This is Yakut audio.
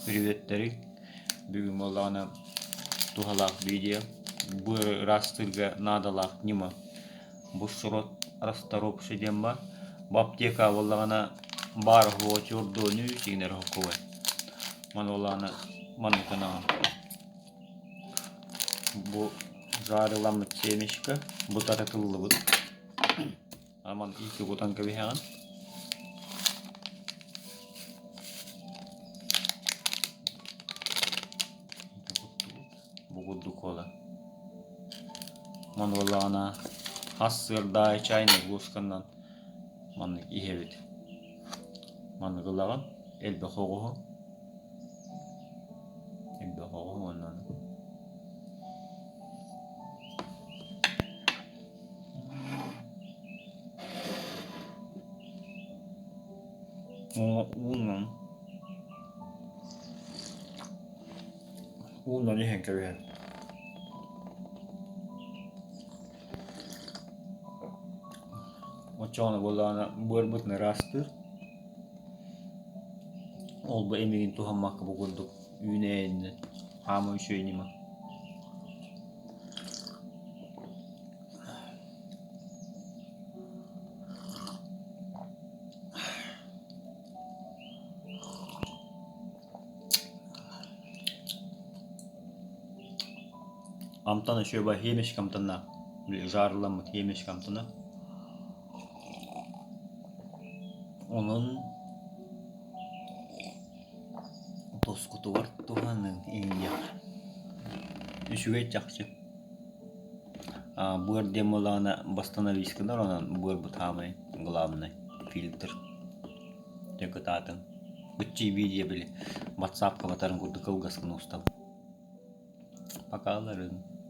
Приветтэри бүгүн буоллаҕына туһалаах видео быары ыраастыырга наадалаах ньыма бу сорот расторопши диэн баар бу аптека буоллаҕына баар оһуочуордуонүү сигнэр оһоккубай маны буоллаҕына маннык бу жарыламмыт семечка бу таратыллыбыт Аман иики кутан кэбиһэҕин. Бу курдук буолар. Маны буоллаҕына хас сыардаай чайный ложканан маннык иһэбит. Маннык ылаҕын элбэх оҕуһу элбэх оҕуһу уонна Уунан уунан иһэн кэбиһэн Оччоҕуна буоллаҕына быарбытын ыраастыыр Ол бу эмигин туһаммакка бу курдук үүнээйини хаамыы үчүгэй ньыма. Амтан үчүгэй химический амтаннаах, жарыламмыт химический амтана. Онон Тоскутугар туһаныҥ иҥниэх Үчүгэй чахчы Быар диэн буоллаҕына восстановись гынар онон быарбыт саамай главный фильтр Дьэ кытаатыҥ Быччый видео били ватсапка батарын курдук кылгас гына устабын Пока аларын.